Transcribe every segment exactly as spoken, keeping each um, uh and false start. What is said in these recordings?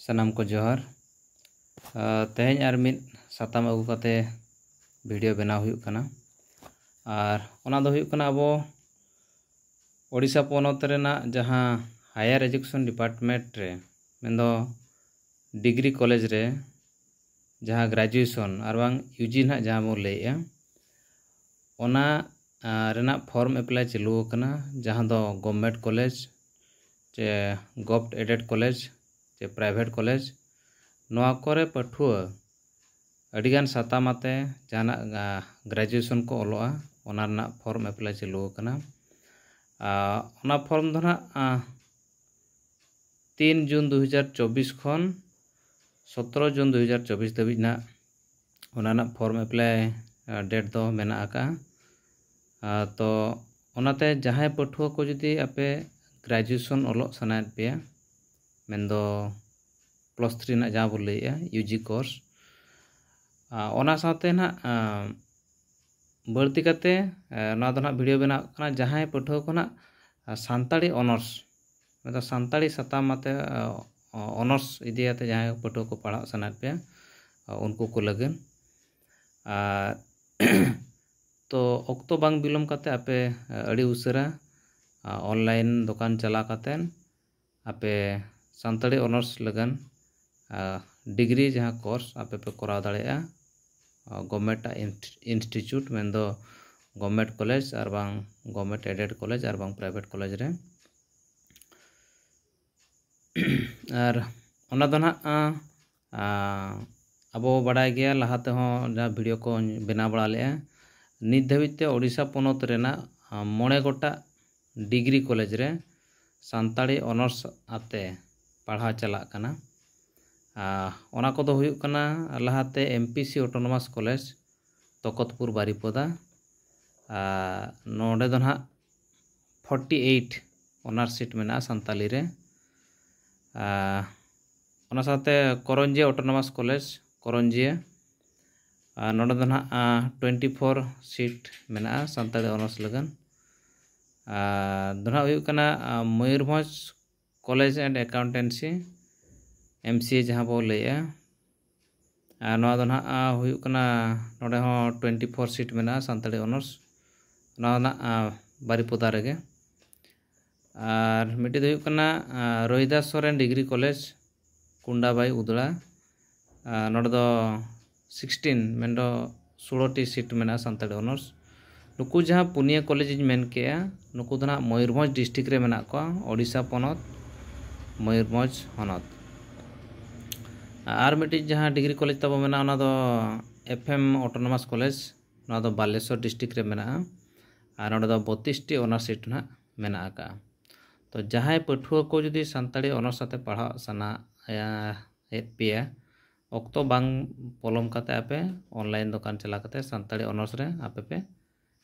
ᱥᱟᱱᱟᱢ ᱠᱚ ᱡᱚᱦᱟᱨ᱾ ᱟᱨ ᱛᱮᱦᱮᱧ ᱟᱨ ᱢᱤᱫ ᱥᱟᱛᱟᱢ ᱟᱹᱜᱩ ᱠᱟᱛᱮ ᱵᱷᱤᱰᱤᱭᱳ ᱵᱮᱱᱟᱣ ᱦᱩᱭᱩᱜ ᱠᱟᱱᱟ᱾ ᱟᱨ ᱚᱱᱟ ᱫᱚ ᱦᱩᱭᱩᱜ ᱠᱟᱱᱟ ᱟᱵᱚ ᱳᱰᱤᱥᱟ ᱯᱚᱱᱚᱛ ᱨᱮᱱᱟᱜ ᱡᱟᱦᱟᱸ ᱦᱟᱭᱟᱨ ᱮᱡᱩᱠᱮᱥᱚᱱ ᱰᱤᱯᱟᱨᱴᱢᱮᱱᱴ ᱨᱮ, ᱢᱮᱱᱫᱚ ᱰᱤᱜᱽᱨᱤ ᱠᱚᱞᱮᱡᱽ ᱨᱮ ᱡᱟᱦᱟᱸ ᱜᱨᱮᱡᱩᱭᱮᱥᱚᱱ ᱟᱨ ᱵᱟᱝ ᱭᱩᱡᱤ ᱱᱟᱦᱟᱜ ᱡᱟᱦᱟᱸ ᱵᱚᱱ ᱞᱟᱹᱭᱮᱜᱼᱟ, ᱚᱱᱟ ᱟᱨ ᱨᱮᱱᱟᱜ ᱯᱷᱚᱨᱢ ᱮᱯᱞᱟᱭ ᱪᱟᱹᱞᱩ ᱟᱠᱟᱱᱟ, ᱡᱟᱦᱟᱸ ᱫᱚ ᱜᱚᱵᱷᱢᱮᱱᱴ ᱠᱚᱞᱮᱡᱽ ᱪᱮ ᱜᱚᱵᱷᱴ ᱮᱰᱮᱰ ᱠᱚᱞᱮᱡᱽ ᱪᱮ ᱯᱨᱟᱭᱵᱷᱮᱴ ᱠᱚᱞᱮᱡᱽ, ᱱᱚᱣᱟ ᱠᱚᱨᱮ ᱯᱟᱹᱴᱷᱩᱣᱟᱹ ᱟᱹᱰᱤᱜᱟᱱ ᱥᱟᱛᱟᱢ ᱟᱛᱮ ᱡᱟᱦᱟᱱᱟᱜ ᱜᱨᱮᱡᱩᱭᱮᱥᱚᱱ ᱠᱚ ᱚᱞᱚᱜᱼᱟ, ᱚᱱᱟ ᱨᱮᱱᱟᱜ ᱯᱷᱚᱨᱢ ᱮᱯᱞᱟᱭ ᱪᱟᱹᱞᱩ ᱟᱠᱟᱱᱟ᱾ ᱟᱨ ᱚᱱᱟ ᱯᱷᱚᱨᱢ ᱫᱚ ᱱᱟᱦᱟᱜ ᱛᱤᱱ ᱡᱩᱱ ᱫᱩ ᱦᱟᱡᱟᱨ ᱪᱚᱵᱵᱤᱥ ᱠᱷᱚᱱ ᱥᱚᱛᱨᱚ ᱡᱩᱱ ᱫᱩ ᱦᱟᱡᱟᱨ ᱪᱚᱵᱵᱤᱥ ᱫᱷᱟᱹᱵᱤᱡ ᱱᱟᱦᱟᱜ ᱚᱱᱟ ᱨᱮᱱᱟᱜ ᱯᱷᱚᱨᱢ ᱮᱯᱞᱟᱭ ᱰᱮᱴ ᱫᱚ ᱢᱮᱱᱟᱜ ᱟᱠᱟᱫᱼᱟ᱾ ᱟᱨ ᱛᱚ ᱚᱱᱟᱛᱮ ᱡᱟᱦᱟᱸᱭ ᱯᱟᱹᱴᱷᱩᱣᱟᱹ ᱠᱚ ᱡᱩᱫᱤ ᱟᱯᱮ ᱜᱨᱮᱡᱩᱭᱮᱥᱚᱱ ᱚᱞᱚᱜ ᱥᱟᱱᱟᱭᱮᱫ ᱯᱮᱭᱟ, ᱢᱮᱱᱫᱚ ᱯᱞᱟᱥ ᱛᱷᱨᱤ ᱨᱮᱱᱟᱜ ᱡᱟᱦᱟᱸ ᱵᱚᱱ ᱞᱟᱹᱭᱮᱜᱼᱟ ᱭᱩᱡᱤ ᱠᱳᱨᱥ, ᱚᱱᱟ ᱥᱟᱶᱛᱮ ᱱᱟᱦᱟᱜ ᱵᱟᱹᱲᱛᱤ ᱠᱟᱛᱮ ᱱᱚᱣᱟ ᱫᱚ ᱱᱟᱦᱟᱜ ᱵᱷᱤᱰᱤᱭᱳ ᱵᱮᱱᱟᱣ ᱠᱟᱱᱟ ᱡᱟᱦᱟᱸᱭ ᱯᱟᱹᱴᱷᱩᱣᱟᱹ ᱠᱚ ᱱᱟᱦᱟᱜ ᱥᱟᱱᱛᱟᱲᱤ ᱚᱱᱟᱨᱥ, ᱢᱮᱱᱫᱚ ᱥᱟᱱᱛᱟᱲᱤ ᱥᱟᱛᱟᱢ ᱟᱛᱮ ᱚᱱᱟᱨᱥ ᱤᱫᱤ ᱟᱛᱮ ᱡᱟᱦᱟᱸᱭ ᱯᱟᱹᱴᱷᱩᱣᱟᱹ ᱠᱚ ᱯᱟᱲᱦᱟᱜ ᱥᱟᱱᱟᱭᱮᱫ ᱯᱮᱭᱟ, ᱩᱱᱠᱩ ᱠᱚ ᱞᱟᱹᱜᱤᱫ᱾ ᱟᱨ ᱛᱚ ᱚᱠᱛᱚ ᱵᱟᱝ ᱵᱤᱞᱚᱢ ᱠᱟᱛᱮ ᱟᱯᱮ ᱟᱹᱰᱤ ᱩᱥᱟᱹᱨᱟ ᱚᱱᱞᱟᱭᱤᱱ ᱫᱚᱠᱟᱱ ᱪᱟᱞᱟᱣ ᱠᱟᱛᱮ ᱟᱯᱮ ᱥᱟᱱᱛᱟᱲᱤ ᱚᱱᱟᱨᱥ ᱞᱟᱹᱜᱤᱫ ᱰᱤᱜᱽᱨᱤ ᱡᱟᱦᱟᱸ ᱠᱳᱨᱥ ᱟᱯᱮ ᱯᱮ ᱠᱚᱨᱟᱣ ᱫᱟᱲᱮᱭᱟᱜᱼᱟ ᱜᱚᱵᱷᱢᱮᱱᱴ ᱤᱱᱥᱴᱤᱴᱤᱭᱩᱴ, ᱢᱮᱱᱫᱚ ᱜᱚᱵᱷᱢᱮᱱᱴ ᱠᱚᱞᱮᱡᱽ ᱟᱨ ᱵᱟᱝ ᱜᱚᱵᱷᱢᱮᱱᱴ ᱮᱰᱮᱰ ᱠᱚᱞᱮᱡᱽ ᱟᱨ ᱵᱟᱝ ᱯᱨᱟᱭᱵᱷᱮᱴ ᱠᱚᱞᱮᱡᱽ ᱨᱮ᱾ ᱟᱨ ᱚᱱᱟ ᱫᱚ ᱱᱟᱦᱟᱜ ᱟᱵᱚ ᱵᱟᱰᱟᱭ ᱜᱮᱭᱟ, ᱞᱟᱦᱟ ᱛᱮᱦᱚᱸ ᱡᱟᱦᱟᱸ ᱵᱷᱤᱰᱤᱭᱳ ᱠᱚ ᱵᱮᱱᱟᱣ ᱵᱟᱲᱟ ᱞᱮᱫᱼᱟ᱾ ᱱᱤᱛ ᱫᱷᱟᱹᱵᱤᱡ ᱛᱮ ᱳᱰᱤᱥᱟ ᱯᱚᱱᱚᱛ ᱨᱮᱱᱟᱜ ᱢᱚᱬᱮ ᱜᱚᱴᱟᱝ ᱰᱤᱜᱽᱨᱤ ᱠᱚᱞᱮᱡᱽ ᱨᱮ ᱥᱟᱱᱛᱟᱲᱤ ᱚᱱᱟᱨᱥ ᱟᱛᱮ ᱯᱟᱲᱦᱟᱣ ᱪᱟᱞᱟᱜ ᱠᱟᱱᱟ᱾ ᱟᱨ ᱚᱱᱟ ᱠᱚᱫᱚ ᱦᱩᱭᱩᱜ ᱠᱟᱱᱟ ᱞᱟᱦᱟᱛᱮ M P C autonomous college ᱛᱚᱠᱚᱛᱯᱩᱨ ᱵᱟᱨᱤᱯᱚᱫᱟ, ᱟᱨ ᱱᱚᱰᱮ ᱫᱚ ᱱᱟᱦᱟᱜ ᱯᱷᱳᱨᱴᱤ ᱮᱭᱤᱴ ᱚᱱᱟᱨᱥ ᱥᱤᱴ ᱢᱮᱱᱟᱜᱼᱟ ᱥᱟᱱᱛᱟᱞᱤ ᱨᱮ᱾ ᱟᱨ ᱚᱱᱟ ᱥᱟᱶᱛᱮ ᱠᱚᱨᱚᱧᱡᱤᱭᱟᱹ ᱚᱴᱳᱱᱚᱢᱟᱥ ᱠᱚᱞᱮᱡᱽ ᱠᱚᱨᱚᱧᱡᱤᱭᱟᱹ, ᱟᱨ ᱱᱚᱰᱮ ᱫᱚ ᱱᱟᱦᱟᱜ ᱴᱩᱭᱮᱱᱴᱤ ᱯᱷᱳᱨ ᱥᱤᱴ ᱢᱮᱱᱟᱜᱼᱟ ᱥᱟᱱᱛᱟᱲᱤ ᱚᱱᱟᱨᱥ ᱞᱟᱹᱜᱤᱫ᱾ ᱟᱨ ᱫᱚ ᱱᱟᱦᱟᱜ ᱦᱩᱭᱩᱜ ᱠᱟᱱᱟ ᱢᱚᱭᱩᱨᱵᱷᱚᱸᱡᱽ ᱠᱚᱞᱮᱡᱽ ᱮᱱᱰ ᱮᱠᱟᱣᱩᱱᱴᱮᱱᱥᱤ, ᱮᱢ ᱥᱤ ᱮ ᱡᱟᱦᱟᱸ ᱵᱚ ᱞᱟᱹᱭᱮᱜᱼᱟ᱾ ᱟᱨ ᱱᱚᱣᱟ ᱫᱚ ᱱᱟᱦᱟᱜ ᱦᱩᱭᱩᱜ ᱠᱟᱱᱟ, ᱱᱚᱰᱮ ᱦᱚᱸ ᱴᱩᱭᱮᱱᱴᱤ ᱯᱷᱳᱨ ᱥᱤᱴ ᱢᱮᱱᱟᱜᱼᱟ ᱥᱟᱱᱛᱟᱲᱤ ᱚᱱᱟᱨᱥ, ᱱᱚᱣᱟ ᱫᱚ ᱱᱟᱦᱟᱜ ᱵᱟᱨᱤᱯᱚᱫᱟ ᱨᱮᱜᱮ᱾ ᱟᱨ ᱢᱤᱫᱴᱤᱡ ᱫᱚ ᱦᱩᱭᱩᱜ ᱠᱟᱱᱟ ᱨᱚᱭᱫᱟᱥ ᱥᱚᱨᱮᱱ ᱰᱤᱜᱽᱨᱤ ᱠᱚᱞᱮᱡᱽ, ᱠᱩᱱᱰᱟᱵᱟᱭ ᱩᱫᱽᱲᱟ᱾ ᱱᱚᱰᱮ ᱫᱚ ᱥᱤᱠᱥᱴᱤᱱ ᱢᱮᱱᱫᱚ ᱥᱳᱞᱳᱴᱤ ᱥᱤᱴ ᱢᱮᱱᱟᱜᱼᱟ ᱥᱟᱱᱛᱟᱲᱤ ᱚᱱᱟᱨᱥ᱾ ᱱᱩᱠᱩ ᱡᱟᱦᱟᱸ ᱯᱩᱱᱭᱟᱹ ᱠᱚᱞᱮᱡᱽ ᱤᱧ ᱢᱮᱱ ᱠᱮᱜᱼᱟ, ᱱᱩᱠᱩ ᱫᱚ ᱱᱟᱦᱟᱜ ᱢᱚᱭᱩᱨᱵᱷᱚᱸᱡᱽ ᱰᱤᱥᱴᱨᱤᱠᱴ ᱨᱮ ᱢᱮᱱᱟᱜ ᱠᱚᱣᱟ, ᱳᱰᱤᱥᱟ ᱯᱚᱱᱚᱛ, ᱢᱚᱭᱩᱨᱵᱷᱚᱸᱡᱽ ᱦᱚᱱᱚᱛ᱾ ᱟᱨ ᱢᱤᱫᱴᱤᱡ ᱡᱟᱦᱟᱸ ᱰᱤᱜᱽᱨᱤ ᱠᱚᱞᱮᱡᱽ ᱛᱟᱵᱚ ᱢᱮᱱᱟᱜᱼᱟ, ᱚᱱᱟ ᱫᱚ ᱮᱯᱷ ᱮᱢ ᱚᱴᱳᱱᱚᱢᱟᱥ ᱠᱚᱞᱮᱡᱽ, ᱱᱚᱣᱟ ᱫᱚ ᱵᱟᱞᱮᱥᱚᱨ ᱰᱤᱥᱴᱨᱤᱠᱴ ᱨᱮ ᱢᱮᱱᱟᱜᱼᱟ᱾ ᱟᱨ ᱱᱚᱰᱮ ᱫᱚ ᱵᱚᱛᱤᱥᱴᱤ ᱚᱱᱟᱨᱥ ᱥᱤᱴ ᱱᱟᱦᱟᱜ ᱢᱮᱱᱟᱜ ᱟᱠᱟᱫᱼᱟ᱾ ᱛᱚ ᱡᱟᱦᱟᱸᱭ ᱯᱟᱹᱴᱷᱩᱣᱟᱹ ᱠᱚ ᱡᱩᱫᱤ ᱥᱟᱱᱛᱟᱲᱤ ᱚᱱᱟᱨᱥ ᱟᱛᱮ ᱯᱟᱲᱦᱟᱜ ᱥᱟᱱᱟᱭᱮᱫ ᱯᱮᱭᱟ, ᱚᱠᱛᱚ ᱵᱟᱝ ᱯᱚᱞᱚᱢ ᱠᱟᱛᱮ ᱟᱯᱮ ᱚᱱᱞᱟᱭᱤᱱ ᱫᱚᱠᱟᱱ ᱪᱟᱞᱟᱣ ᱠᱟᱛᱮ ᱥᱟᱱᱛᱟᱲᱤ ᱚᱱᱟᱨᱥ ᱨᱮ ᱟᱯᱮ ᱯᱮ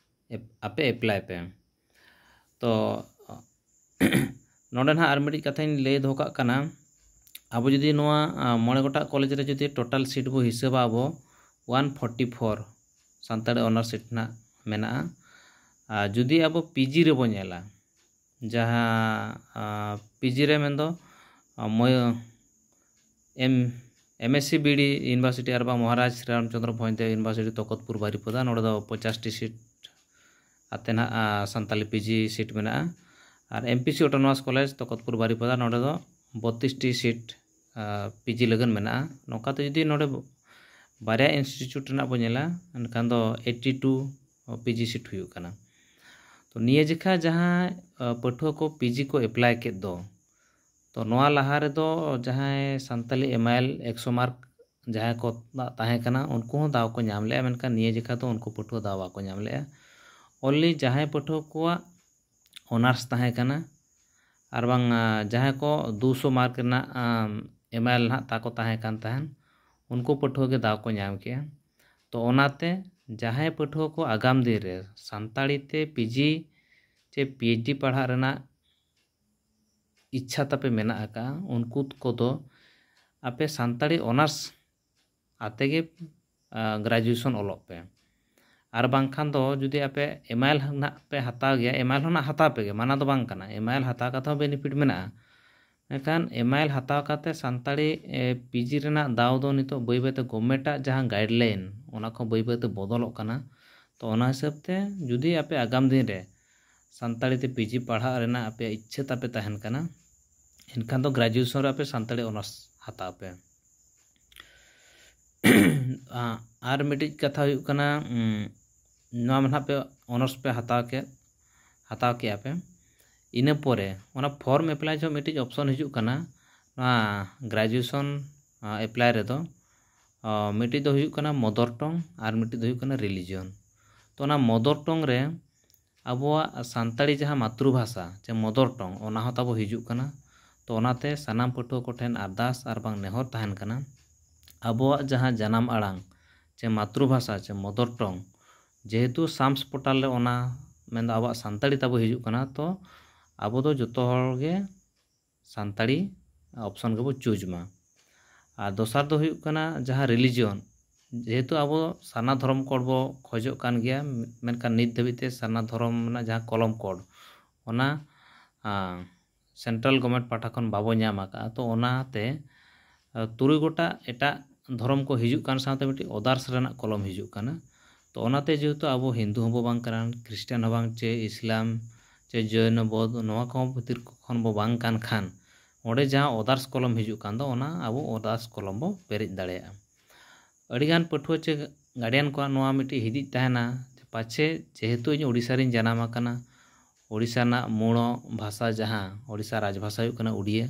ᱟᱯᱮ ᱮᱯᱞᱟᱭ ᱯᱮ᱾ ᱛᱚ ᱱᱚᱰᱮ ᱱᱟᱦᱟᱜ ᱟᱨ ᱢᱤᱫᱴᱤᱡ ᱠᱟᱛᱷᱟᱧ ᱞᱟᱹᱭ ᱫᱚᱦᱚ ᱠᱟᱜ ᱠᱟᱱᱟ᱾ ᱟᱵᱚ ᱡᱩᱫᱤ ᱱᱚᱣᱟ ᱢᱚᱬᱮ ᱜᱚᱴᱟᱝ ᱠᱚᱞᱮᱡᱽ ᱨᱮ ᱡᱩᱫᱤ ᱴᱳᱴᱟᱞ ᱥᱤᱴ ᱵᱚ ᱦᱤᱥᱟᱹᱵᱟ, ᱟᱵᱚ one forty four Santali honours seat ᱱᱟᱦᱟᱜ ᱢᱮᱱᱟᱜᱼᱟ᱾ ᱟᱨ ᱡᱩᱫᱤ ᱟᱵᱚ ᱯᱤ ᱡᱤ ᱨᱮᱵᱚ ᱧᱮᱞᱟ, ᱡᱟᱦᱟᱸ ᱯᱤ ᱡᱤ ᱨᱮ ᱢᱮᱱᱫᱚ ᱢᱚᱭ M M S C B D university ᱟᱨ ᱵᱟᱝ ᱢᱚᱦᱟᱨᱟᱡᱽ ᱥᱨᱤ ᱨᱟᱢᱪᱚᱸᱫᱽᱨᱚ ᱵᱷᱚᱸᱡᱽᱫᱮᱣ ᱤᱭᱩᱱᱤᱵᱷᱟᱨᱥᱤᱴᱤ ᱛᱚᱠᱚᱛᱯᱩᱨ ᱵᱟᱨᱤᱯᱚᱫᱟ, ᱱᱚᱰᱮ ᱫᱚ ᱯᱚᱸᱪᱟᱥᱴᱤ ᱥᱤᱴ ᱟᱛᱮ ᱱᱟᱦᱟᱜ ᱥᱟᱱᱛᱟᱞᱤ ᱯᱤ ᱡᱤ ᱥᱤᱴ ᱢᱮᱱᱟᱜᱼᱟ᱾ ᱟᱨ M P C autonomous college ᱛᱚᱠᱚᱛᱯᱩᱨ Baripada, ᱱᱚᱰᱮ ᱫᱚ ᱵᱚᱛᱤᱥᱴᱤ ᱥᱤᱴ ᱯᱤ ᱡᱤ ᱞᱟᱹᱜᱤᱫ ᱢᱮᱱᱟᱜᱼᱟ᱾ ᱱᱚᱝᱠᱟᱛᱮ ᱡᱩᱫᱤ ᱱᱚᱰᱮ ᱵᱟᱨᱭᱟ ᱤᱱᱥᱴᱤᱴᱤᱭᱩᱴ ᱨᱮᱱᱟᱜ ᱵᱚᱱ ᱧᱮᱞᱟ, ᱮᱱᱠᱷᱟᱱ ᱫᱚ eighty two P G seat ᱦᱩᱭᱩᱜ ᱠᱟᱱᱟ᱾ ᱛᱚ ᱱᱤᱭᱟᱹ ᱡᱮᱠᱷᱟ ᱡᱟᱦᱟᱸ ᱯᱟᱹᱴᱷᱩᱣᱟᱹ ᱠᱚ ᱯᱤ ᱡᱤ ᱠᱚ ᱮᱯᱞᱟᱭ ᱠᱮᱫ ᱫᱚ, ᱛᱚ ᱱᱚᱣᱟ ᱞᱟᱦᱟ ᱨᱮᱫᱚ ᱡᱟᱦᱟᱸᱭ ᱥᱟᱱᱛᱟᱞᱤ ᱮᱢ ᱟᱭ ᱮᱞ ᱮᱠᱥᱚ ᱢᱟᱨᱠ ᱡᱟᱦᱟᱸᱭ ᱠᱚ ᱛᱟᱦᱮᱸ ᱠᱟᱱᱟ, ᱩᱱᱠᱩ ᱦᱚᱸ ᱫᱟᱣ ᱠᱚ ᱧᱟᱢ ᱞᱮᱜᱼᱟ᱾ ᱢᱮᱱᱠᱷᱟᱱ ᱱᱤᱭᱟᱹ ᱡᱮᱠᱷᱟ ᱫᱚ ᱩᱱᱠᱩ ᱯᱟᱹᱴᱷᱩᱣᱟᱹ ᱫᱟᱣ ᱵᱟᱠᱚ ᱧᱟᱢ ᱞᱮᱜᱼᱟ᱾ ᱚᱱᱞᱤ ᱡᱟᱦᱟᱸᱭ ᱯᱟᱹᱴᱷᱩᱣᱟᱹ ᱠᱚᱣᱟᱜ ᱚᱱᱟᱨᱥ ᱛᱟᱦᱮᱸ ᱠᱟᱱᱟ ᱟᱨ ᱵᱟᱝ ᱡᱟᱦᱟᱸᱭ ᱠᱚ ᱫᱩᱥᱚ ᱢᱟᱨᱠ ᱨᱮᱱᱟᱜ ᱮᱢ ᱟᱭ ᱮᱞ ᱱᱟᱦᱟᱜ ᱛᱟᱠᱚ ᱛᱟᱦᱮᱸ ᱠᱟᱱ ᱛᱟᱦᱮᱸᱱ, ᱩᱱᱠᱩ ᱯᱟᱹᱴᱷᱩᱣᱟᱹ ᱜᱮ ᱫᱟᱣ ᱠᱚ ᱧᱟᱢ ᱠᱮᱜᱼᱟ᱾ ᱛᱚ ᱚᱱᱟᱛᱮ ᱡᱟᱦᱟᱸᱭ ᱯᱟᱹᱴᱷᱩᱣᱟᱹ ᱠᱚ ᱟᱜᱟᱢ ᱫᱤᱱ ᱨᱮ ᱥᱟᱱᱛᱟᱲᱤ ᱛᱮ ᱯᱤ ᱡᱤ ᱪᱮ ᱯᱤ ᱮᱭᱤᱪ ᱰᱤ ᱯᱟᱲᱦᱟᱜ ᱨᱮᱱᱟᱜ ᱤᱪᱪᱷᱟ ᱛᱟᱯᱮ ᱢᱮᱱᱟᱜ ᱟᱠᱟᱫᱼᱟ, ᱩᱱᱠᱩ ᱠᱚᱫᱚ ᱟᱯᱮ ᱥᱟᱱᱛᱟᱲᱤ ᱚᱱᱟᱨᱥ ᱟᱛᱮ ᱜᱮ ᱜᱨᱮᱡᱩᱭᱮᱥᱚᱱ ᱚᱞᱚᱜ ᱯᱮ᱾ ᱟᱨ ᱵᱟᱝᱠᱷᱟᱱ ᱫᱚ ᱡᱩᱫᱤ ᱟᱯᱮ ᱮᱢ ᱟᱭ ᱮᱞ ᱱᱟᱦᱟᱜ ᱯᱮ ᱦᱟᱛᱟᱣ ᱜᱮᱭᱟ, ᱮᱢ ᱟᱭ ᱮᱞ ᱦᱚᱸ ᱱᱟᱦᱟᱜ ᱦᱟᱛᱟᱣ ᱯᱮ ᱜᱮ, ᱢᱟᱱᱟ ᱫᱚ ᱵᱟᱝ ᱠᱟᱱᱟ, ᱮᱢ ᱟᱭ ᱮᱞ ᱦᱟᱛᱟᱣ ᱠᱟᱛᱮ ᱦᱚᱸ ᱵᱮᱱᱤᱯᱷᱤᱴ ᱢᱮᱱᱟᱜᱼᱟ᱾ ᱢᱮᱱᱠᱷᱟᱱ ᱮᱢᱟᱭᱮᱞ ᱦᱟᱛᱟᱣ ᱠᱟᱛᱮ ᱥᱟᱱᱛᱟᱲᱤ ᱯᱤᱡᱤ ᱨᱮᱱᱟᱜ ᱫᱟᱣ ᱫᱚ ᱱᱤᱛᱚᱜ ᱵᱟᱹᱭ ᱵᱟᱹᱭᱛᱮ ᱜᱚᱵᱷᱢᱮᱱᱴᱟᱜ ᱡᱟᱦᱟᱸ ᱜᱟᱭᱤᱰᱞᱟᱭᱤᱱ, ᱚᱱᱟ ᱠᱚ ᱵᱟᱹᱭ ᱵᱟᱹᱭᱛᱮ ᱵᱚᱫᱚᱞᱚᱜ ᱠᱟᱱᱟ᱾ ᱛᱚ ᱚᱱᱟ ᱦᱤᱥᱟᱹᱵ ᱛᱮ ᱡᱩᱫᱤ ᱟᱯᱮ ᱟᱜᱟᱢ ᱫᱤᱱ ᱨᱮ ᱥᱟᱱᱛᱟᱲᱤ ᱛᱮ ᱯᱤᱡᱤ ᱯᱟᱲᱦᱟᱜ ᱨᱮᱱᱟᱜ ᱟᱯᱮᱭᱟᱜ ᱤᱪᱪᱷᱟᱹ ᱛᱟᱯᱮ ᱛᱟᱦᱮᱱ ᱠᱟᱱᱟ, ᱮᱱᱠᱷᱟᱱ ᱫᱚ ᱜᱨᱮᱡᱩᱭᱮᱥᱚᱱ ᱨᱮ ᱟᱯᱮ ᱥᱟᱱᱛᱟᱲᱤ ᱚᱱᱟᱨᱥ ᱦᱟᱛᱟᱣ ᱯᱮ᱾ ᱟᱨ ᱢᱤᱫᱴᱤᱡ ᱠᱟᱛᱷᱟ ᱦᱩᱭᱩᱜ ᱠᱟᱱᱟ, ᱱᱚᱣᱟ ᱢᱟ ᱱᱟᱦᱟᱜ ᱯᱮ ᱚᱱᱟᱨᱥ ᱯᱮ ᱦᱟᱛᱟᱣ ᱠᱮᱫ, ᱦᱟᱛᱟᱣ ᱠᱮᱜᱼᱟ ᱯᱮ᱾ ᱤᱱᱟᱹ ᱯᱚᱨᱮ ᱚᱱᱟ ᱯᱷᱚᱨᱢ ᱮᱯᱞᱟᱭ ᱡᱚᱠᱷᱚᱱ ᱢᱤᱫᱴᱤᱡ ᱚᱯᱥᱚᱱ ᱦᱤᱡᱩᱜ ᱠᱟᱱᱟ ᱱᱚᱣᱟ ᱜᱨᱮᱡᱩᱭᱮᱥᱚᱱ ᱮᱯᱞᱟᱭ ᱨᱮᱫᱚ, ᱢᱤᱫᱴᱤᱡ ᱫᱚ ᱦᱩᱭᱩᱜ ᱠᱟᱱᱟ ᱢᱚᱫᱚᱨ ᱴᱚᱝ ᱟᱨ ᱢᱤᱫᱴᱤᱡ ᱫᱚ ᱦᱩᱭᱩᱜ ᱠᱟᱱᱟ ᱨᱤᱞᱤᱡᱤᱭᱚᱱ᱾ ᱛᱚ ᱚᱱᱟ ᱢᱚᱫᱚᱨ ᱴᱚᱝ ᱨᱮ ᱟᱵᱚᱣᱟᱜ ᱥᱟᱱᱛᱟᱲᱤ ᱡᱟᱦᱟᱸ ᱢᱟᱛᱨᱩᱵᱷᱟᱥᱟ ᱪᱮ ᱢᱚᱫᱚᱨ ᱴᱚᱝ, ᱚᱱᱟ ᱦᱚᱸ ᱛᱟᱵᱚ ᱦᱤᱡᱩᱜ ᱠᱟᱱᱟ᱾ ᱛᱚ ᱚᱱᱟᱛᱮ ᱥᱟᱱᱟᱢ ᱯᱟᱹᱴᱷᱩᱣᱟᱹ ᱠᱚᱴᱷᱮᱱ ᱟᱨᱫᱟᱥ ᱟᱨ ᱵᱟᱝ ᱱᱮᱦᱚᱨ ᱛᱟᱦᱮᱱ ᱠᱟᱱᱟ, ᱟᱵᱚᱣᱟᱜ ᱡᱟᱦᱟᱸ ᱡᱟᱱᱟᱢ ᱟᱲᱟᱝ ᱪᱮ ᱢᱟᱛᱨᱩᱵᱷᱟᱥᱟ ᱪᱮ ᱢᱚᱫᱚᱨ ᱴᱚᱝ, ᱡᱮᱦᱮᱛᱩ ᱥᱟᱢᱥ ᱯᱳᱨᱴᱟᱞ ᱨᱮ ᱚᱱᱟ ᱢᱮᱱᱫᱚ ᱟᱵᱚᱣᱟᱜ ᱥᱟᱱᱛᱟᱲᱤ ᱛᱟᱵᱚ ᱦᱤᱡᱩᱜ ᱠᱟᱱᱟ, ᱛᱚ ᱟᱵᱚ ᱫᱚ ᱡᱚᱛᱚ ᱦᱚᱲ ᱜᱮ ᱥᱟᱱᱛᱟᱲᱤ ᱚᱯᱥᱚᱱ ᱜᱮᱵᱚ ᱪᱩᱡᱽ ᱢᱟ᱾ ᱟᱨ ᱫᱚᱥᱟᱨ ᱫᱚ ᱦᱩᱭᱩᱜ ᱠᱟᱱᱟ ᱡᱟᱦᱟᱸ ᱨᱤᱞᱤᱡᱤᱭᱚᱱ, ᱡᱮᱦᱮᱛᱩ ᱟᱵᱚ ᱥᱟᱨᱱᱟ ᱫᱷᱚᱨᱚᱢ ᱠᱳᱰ ᱵᱚ ᱠᱷᱚᱡᱚᱜ ᱠᱟᱱ ᱜᱮᱭᱟ, ᱢᱮᱱᱠᱷᱟᱱ ᱱᱤᱛ ᱫᱷᱟᱹᱵᱤᱡ ᱛᱮ ᱥᱟᱨᱱᱟ ᱫᱷᱚᱨᱚᱢ ᱨᱮᱱᱟᱜ ᱡᱟᱦᱟᱸ ᱠᱚᱞᱚᱢ ᱠᱳᱰ, ᱚᱱᱟ ᱥᱮᱱᱴᱨᱟᱞ ᱜᱚᱵᱷᱢᱮᱱᱴ ᱯᱟᱦᱴᱟ ᱠᱷᱚᱱ ᱵᱟᱵᱚ ᱧᱟᱢ ᱟᱠᱟᱫᱼᱟ᱾ ᱛᱚ ᱚᱱᱟᱛᱮ ᱛᱩᱨᱩᱭ ᱜᱚᱴᱟᱝ ᱮᱴᱟᱜ ᱫᱷᱚᱨᱚᱢ ᱠᱚ ᱦᱤᱡᱩᱜ ᱠᱟᱱ ᱥᱟᱶᱛᱮ ᱢᱤᱫᱴᱤᱡ ᱚᱫᱟᱨᱥ ᱨᱮᱱᱟᱜ ᱠᱚᱞᱚᱢ ᱦᱤᱡᱩᱜ ᱠᱟᱱᱟ᱾ ᱛᱚ ᱚᱱᱟᱛᱮ ᱡᱮᱦᱮᱛᱩ ᱟᱵᱚ ᱦᱤᱱᱫᱩ ᱦᱚᱸᱵᱚ ᱵᱟᱝ ᱠᱟᱱᱟ, ᱠᱷᱨᱤᱥᱴᱟᱱ ᱦᱚᱸ ᱵᱟᱝ, ᱪᱮ ᱤᱥᱞᱟᱢ ᱪᱮ ᱡᱚᱭᱱᱚ ᱵᱳᱫᱷ, ᱱᱚᱣᱟ ᱠᱚᱦᱚᱸ ᱵᱷᱤᱛᱤᱨ ᱠᱷᱚᱱ ᱵᱚ ᱵᱟᱝ ᱠᱟᱱ ᱠᱷᱟᱱ, ᱚᱸᱰᱮ ᱡᱟᱦᱟᱸ ᱚᱫᱟᱨᱥ ᱠᱚᱞᱚᱢ ᱦᱤᱡᱩᱜ ᱠᱟᱱ ᱫᱚ, ᱚᱱᱟ ᱟᱵᱚ ᱚᱫᱟᱨᱥ ᱠᱚᱞᱚᱢ ᱵᱚ ᱯᱮᱨᱮᱡ ᱫᱟᱲᱮᱭᱟᱜᱼᱟ᱾ ᱟᱹᱰᱤᱜᱟᱱ ᱯᱟᱹᱴᱷᱩᱣᱟᱹ ᱪᱮ ᱜᱟᱨᱰᱤᱭᱟᱱ ᱠᱚᱣᱟᱜ ᱱᱚᱣᱟ ᱢᱤᱫᱴᱤᱡ ᱦᱤᱫᱤᱡ ᱛᱟᱦᱮᱱᱟ ᱡᱮ ᱯᱟᱪᱷᱮ ᱡᱮᱦᱮᱛᱩ ᱤᱧ ᱳᱰᱤᱥᱟ ᱨᱤᱧ ᱡᱟᱱᱟᱢ ᱟᱠᱟᱱᱟ, ᱳᱰᱤᱥᱟ ᱨᱮᱱᱟᱜ ᱢᱩᱬ ᱵᱷᱟᱥᱟ ᱡᱟᱦᱟᱸ ᱳᱰᱤᱥᱟ ᱨᱟᱡᱽ ᱵᱷᱟᱥᱟ ᱦᱩᱭᱩᱜ ᱠᱟᱱᱟ ᱩᱰᱤᱭᱟᱹ,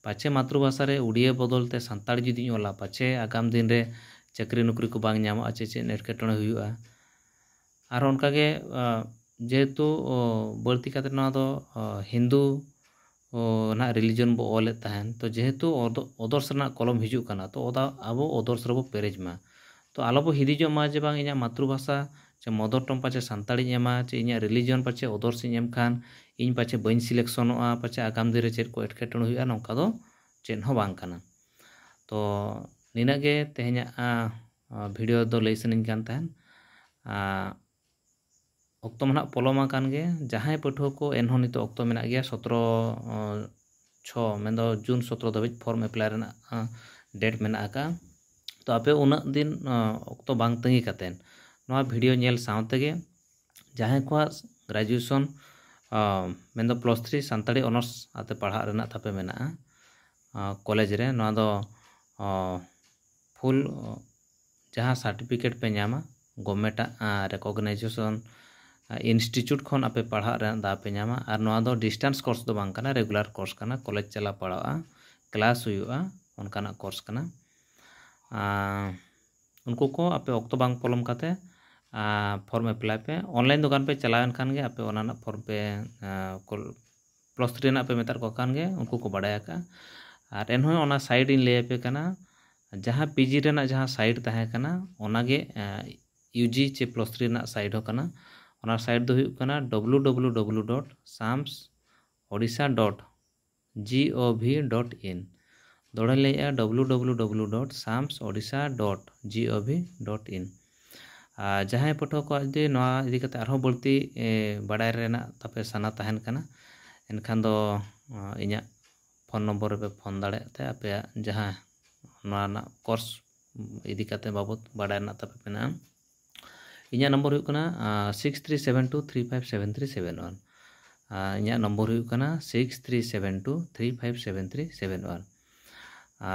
ᱯᱟᱪᱷᱮ ᱢᱟᱛᱨᱩ ᱵᱷᱟᱥᱟ ᱨᱮ ᱩᱰᱤᱭᱟᱹ ᱵᱚᱫᱚᱞ ᱛᱮ ᱥᱟᱱᱛᱟᱲᱤ ᱡᱩᱫᱤᱧ ᱚᱞᱟ, ᱯᱟᱪᱷᱮ ᱟᱜᱟᱢ ᱫᱤᱱ ᱨᱮ ᱪᱟᱹᱠᱨᱤ ᱱᱚᱠᱨᱤ ᱠᱚ ᱵᱟᱝ ᱧᱟᱢᱚᱜᱼᱟ, ᱪᱮ ᱪᱮᱫ ᱮᱴᱠᱮᱴᱚᱬᱮ ᱦᱩᱭᱩᱜᱼᱟ᱾ ᱟᱨᱦᱚᱸ ᱚᱱᱠᱟᱜᱮ ᱡᱮᱦᱮᱛᱩ ᱵᱟᱹᱲᱛᱤ ᱠᱟᱛᱮ ᱱᱚᱣᱟ ᱫᱚ ᱦᱤᱱᱫᱩ ᱱᱟᱦᱟᱜ ᱨᱤᱞᱤᱡᱚᱱ ᱵᱚ ᱚᱞᱮᱫ ᱛᱟᱦᱮᱱ, ᱛᱚ ᱡᱮᱦᱮᱛᱩ ᱚᱫᱚᱨᱥ ᱨᱮᱱᱟᱜ ᱠᱚᱞᱚᱢ ᱦᱤᱡᱩᱜ ᱠᱟᱱᱟ, ᱛᱚ ᱟᱵᱚ ᱚᱫᱚᱨᱥ ᱨᱮᱵᱚ ᱯᱮᱨᱮᱡ ᱢᱟ᱾ ᱛᱚ ᱟᱞᱚᱵᱚ ᱦᱤᱫᱤᱡᱚᱜ ᱢᱟ ᱡᱮ ᱵᱟᱝ ᱤᱧᱟᱹᱜ ᱢᱟᱛᱨᱩᱵᱷᱟᱥᱟ ᱪᱮ ᱢᱚᱫᱚᱨ ᱴᱚᱝ ᱯᱟᱪᱮ ᱥᱟᱱᱛᱟᱲᱤᱧ ᱮᱢᱟ ᱪᱮ ᱤᱧᱟᱹᱜ ᱨᱤᱞᱤᱡᱚᱱ ᱯᱟᱪᱮ ᱚᱫᱚᱨᱥᱤᱧ ᱮᱢ ᱠᱷᱟᱱ ᱤᱧ ᱯᱟᱪᱮ ᱵᱟᱹᱧ ᱥᱤᱞᱮᱠᱥᱚᱱᱚᱜᱼᱟ, ᱯᱟᱪᱮ ᱟᱜᱟᱢ ᱫᱤᱱ ᱨᱮ ᱪᱮᱫ ᱠᱚ ᱮᱴᱠᱮᱴᱚᱬᱮ ᱦᱩᱭᱩᱜᱼᱟ, ᱱᱚᱝᱠᱟ ᱫᱚ ᱪᱮᱫ ᱦᱚᱸ ᱵᱟᱝ ᱠᱟᱱᱟ᱾ ᱛᱚ ᱱᱤᱱᱟᱹᱜ ᱜᱮ ᱛᱮᱦᱮᱧᱟᱜ ᱵᱷᱤᱰᱤᱭᱳ ᱫᱚ ᱞᱟᱹᱭ ᱥᱟᱱᱟᱧ ᱠᱟᱱ ᱛᱟᱦᱮᱱ᱾ ᱚᱠᱛᱚ ᱢᱟ ᱱᱟᱦᱟᱜ ᱯᱚᱞᱚᱢ ᱟᱠᱟᱱ ᱜᱮ᱾ ᱡᱟᱦᱟᱸᱭ ᱯᱟᱹᱴᱷᱩᱣᱟᱹ ᱠᱚ ᱮᱱᱦᱚᱸ ᱱᱤᱛᱚᱜ ᱚᱠᱛᱚ ᱢᱮᱱᱟᱜ ᱜᱮᱭᱟ, ᱥᱚᱛᱨᱚ ᱪᱷᱚ ᱠᱚ, ᱢᱮᱱᱫᱚ ᱡᱩᱱ ᱥᱚᱛᱨᱚ ᱫᱷᱟᱹᱵᱤᱡ ᱯᱷᱚᱨᱢ ᱮᱯᱞᱟᱭ ᱨᱮᱱᱟᱜ ᱰᱮᱴ ᱢᱮᱱᱟᱜ ᱟᱠᱟᱫᱼᱟ᱾ ᱛᱚ ᱟᱯᱮ ᱩᱱᱟᱹᱜ ᱫᱤᱱ ᱚᱠᱛᱚ ᱵᱟᱝ ᱛᱟᱺᱜᱤ ᱠᱟᱛᱮᱫ ᱱᱚᱣᱟ ᱵᱷᱤᱰᱤᱭᱳ ᱧᱮᱞ ᱥᱟᱶ ᱛᱮᱜᱮ ᱡᱟᱦᱟᱸᱭ ᱠᱚᱣᱟᱜ ᱜᱨᱮᱡᱩᱭᱮᱥᱚᱱ ᱢᱮᱱᱫᱚ ᱯᱞᱟᱥ ᱛᱷᱨᱤ ᱥᱟᱱᱛᱟᱲᱤ ᱚᱱᱟᱨᱥ ᱟᱛᱮ ᱯᱟᱲᱦᱟᱜ ᱨᱮᱱᱟᱜ ᱛᱟᱯᱮ ᱢᱮᱱᱟᱜᱼᱟ ᱠᱚᱞᱮᱡᱽ ᱨᱮ, ᱱᱚᱣᱟ ᱫᱚ ᱯᱷᱩᱞ ᱡᱟᱦᱟᱸ ᱥᱟᱨᱴᱤᱯᱷᱤᱠᱮᱴ ᱯᱮ ᱧᱟᱢᱟ ᱜᱚᱵᱷᱢᱮᱱᱴᱟᱜ ᱨᱮᱠᱚᱜᱱᱟᱭᱡᱮᱥᱚᱱ ᱤᱱᱥᱴᱤᱴᱤᱭᱩᱴ ᱠᱷᱚᱱ ᱟᱯᱮ ᱯᱟᱲᱦᱟᱜ ᱨᱮᱱᱟᱜ ᱫᱟᱣ ᱯᱮ ᱧᱟᱢᱟ᱾ ᱟᱨ ᱱᱚᱣᱟ ᱫᱚ ᱰᱤᱥᱴᱮᱱᱥ ᱠᱳᱨᱥ ᱫᱚ ᱵᱟᱝ ᱠᱟᱱᱟ, ᱨᱮᱜᱩᱞᱟᱨ ᱠᱳᱨᱥ ᱠᱟᱱᱟ, ᱠᱚᱞᱮᱡᱽ ᱪᱟᱞᱟᱣ ᱯᱟᱲᱟᱜᱼᱟ, ᱠᱞᱟᱥ ᱦᱩᱭᱩᱜᱼᱟ, ᱚᱱᱠᱟᱱᱟᱜ ᱠᱳᱨᱥ ᱠᱟᱱᱟ᱾ ᱟᱨ ᱩᱱᱠᱩ ᱠᱚ ᱟᱯᱮ ᱚᱠᱛᱚ ᱵᱟᱝ ᱯᱚᱞᱚᱢ ᱠᱟᱛᱮ ᱯᱷᱚᱨᱢ ᱮᱯᱞᱟᱭ ᱯᱮ᱾ ᱚᱱᱞᱟᱭᱤᱱ ᱫᱚᱠᱟᱱ ᱯᱮ ᱪᱟᱞᱟᱣ ᱮᱱ ᱠᱷᱟᱱ ᱜᱮ ᱟᱯᱮ ᱚᱱᱟ ᱨᱮᱱᱟᱜ ᱯᱷᱚᱨᱢ ᱯᱮ ᱯᱞᱟᱥ ᱛᱷᱨᱤ ᱨᱮᱱᱟᱜ ᱯᱮ ᱢᱮᱛᱟᱫ ᱠᱚ ᱠᱷᱟᱱ ᱜᱮ ᱩᱱᱠᱩ ᱠᱚ ᱵᱟᱲᱟᱭ ᱟᱠᱟᱫᱼᱟ᱾ ᱟᱨ ᱮᱱᱦᱚᱸ ᱚᱱᱟ ᱥᱟᱭᱤᱴ ᱤᱧ ᱞᱟᱹᱭ ᱟᱯᱮ ᱠᱟᱱᱟ, ᱡᱟᱦᱟᱸ ᱯᱤᱡᱤ ᱨᱮᱱᱟᱜ ᱡᱟᱦᱟᱸ ᱥᱟᱭᱤᱴ ᱛᱟᱦᱮᱸ ᱠᱟᱱᱟ ᱚᱱᱟᱜᱮ ᱤᱭᱩᱡᱤ ᱪᱮ ᱯᱞᱟᱥ ᱛᱷᱨᱤ ᱨᱮᱱᱟᱜ ᱥᱟᱭᱤᱴ ᱦᱚᱸ ᱠᱟᱱᱟ᱾ ᱚᱱᱟ ᱥᱟᱭᱤᱴ ᱫᱚ ᱦᱩᱭᱩᱜ ᱠᱟᱱᱟ W W W dot SAMS Odisha dot G O V dot in. ᱫᱚᱦᱲᱟᱧ ᱞᱟᱹᱭᱮᱫᱼᱟ, W W W dot SAMS Odisha dot G O V dot in. ᱟᱨ ᱡᱟᱦᱟᱸᱭ ᱯᱟᱹᱴᱷᱩᱣᱟᱹ ᱠᱚᱣᱟᱜ ᱡᱩᱫᱤ ᱱᱚᱣᱟ ᱤᱫᱤ ᱠᱟᱛᱮ ᱟᱨᱦᱚᱸ ᱵᱟᱹᱲᱛᱤ ᱵᱟᱲᱟᱭ ᱨᱮᱱᱟᱜ ᱛᱟᱯᱮ ᱥᱟᱱᱟ ᱛᱟᱦᱮᱱ ᱠᱟᱱᱟ, ᱮᱱᱠᱷᱟᱱ ᱫᱚ ᱤᱧᱟᱹᱜ ᱯᱷᱳᱱ ᱱᱚᱢᱵᱚᱨ ᱨᱮᱯᱮ ᱯᱷᱳᱱ ᱫᱟᱲᱮᱭᱟᱜ ᱛᱮ ᱟᱯᱮᱭᱟᱜ ᱡᱟᱦᱟᱸ ᱱᱚᱣᱟ ᱨᱮᱱᱟᱜ ᱠᱳᱨᱥ ᱤᱫᱤ ᱠᱟᱛᱮ ᱵᱟᱵᱚᱛ ᱵᱟᱲᱟᱭ ᱨᱮᱱᱟᱜ ᱛᱟᱯᱮ ᱢᱮᱱᱟᱜᱼᱟ᱾ ᱤᱧᱟᱹᱜ ᱱᱚᱢᱵᱚᱨ ᱦᱩᱭᱩᱜ ᱠᱟᱱᱟ six three seven two three five seven three seven one. ᱤᱧᱟᱹᱜ ᱱᱚᱢᱵᱚᱨ ᱦᱩᱭᱩᱜ ᱠᱟᱱᱟ six three seven two three five seven three seven one.